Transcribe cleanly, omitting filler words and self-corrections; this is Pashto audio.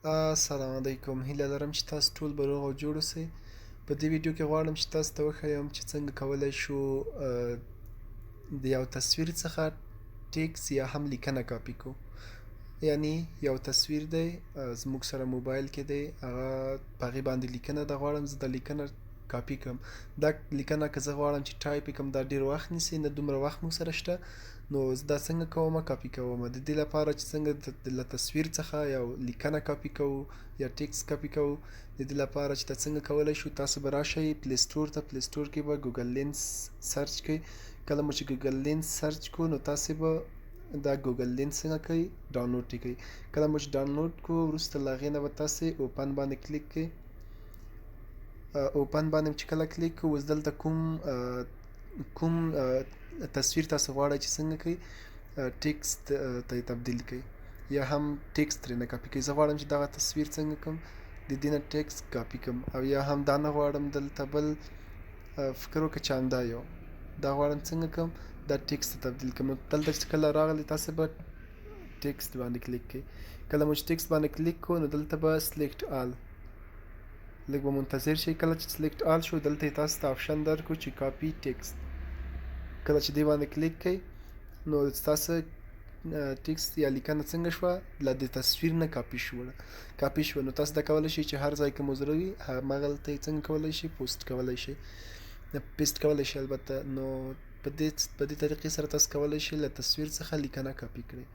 السلام علیکم، هیله لرم چې تاسو ټول به روغ او جوړ اوسئ. په دې ویډیو کې غواړم چې تاسو ته وښیم چې څنګه کولی شو د یو تصویر څخه ټیکس یا هم لیکنه کاپي کو. یعنی یو تصویر دی زموږ سره موبایل کې دی، هغه په هغې باندې لیکنه ده، غواړم زه دا لیکنه کاپي کړم. دا لیکنه که زه غواړم چې ټایپ یې کړم دا ډیر وخت نیسي، نه دومره وخت موږ سره شته. نو زه دا څنګه کوم، کاپي کوم. د دې لپاره چې څنګه له تصویر څخه یو لیکنه کاپي کوو یا ټیکس کاپي کوو، د دې لپاره چې دا څنګه کولی شو، تاسو به راشئ پلی سټور ته. پلی سټور کې به ګوګل لینس سرچ کړئ. کله مو چې ګوګل لینس سرچ کو نو تاسو به دا ګوګل لینس څنګه کوئ، ډاونلوډ یې کړئ. کله مو چې ډاونلوډ کو، وروسته له هغې نه به تاسو اوپن باندې کلیک کړئ. اوپن باندې چې کله کلیک کو، اوس دلته کوم تصویر تاسو غواړئ چې څنګه کوئ ټیکست ته یې تبدیل کړئ یا هم ټیکست ترې نه کاپي کړئ. زه غواړم چې دغه تصویر څنګه کوم، د دې نه ټیکست کاپي کوم، او یا هم دا نه غواړم، دلته بل فکر وکړه چې همدا یو دا غواړم څنګه کوم، دا ټیکست ته تبدیل کړم. نو دلته چې کله راغلی تاسو به ټیکست باندې کلیک کړئ. کله مو چې ټیکست باندې کلیک کړو نو دلته به سلیکټ آل، لږ به منتظر شئ. کله چې سلیکټ آل شو، دلته یې تاسو ته آپشن درکړو چې کاپي ټیکست. کله چې دې باندې کلیک کړئ نو ستاسو ټیکست یا لیکنه څنګه شوه، له دې تصویر نه کاپي شوه، کاپي شوه. نو تاسو دا کولی شئ چې هر ځای کې مو زړه وي هماغلته یې څنګه کولی شئ، پوسټ کولی شئ، پیسټ کولی شئ البته. نو په دې طریقې سره تاسو کولی شئ له تصویر څخه لیکنه کاپي کړئ.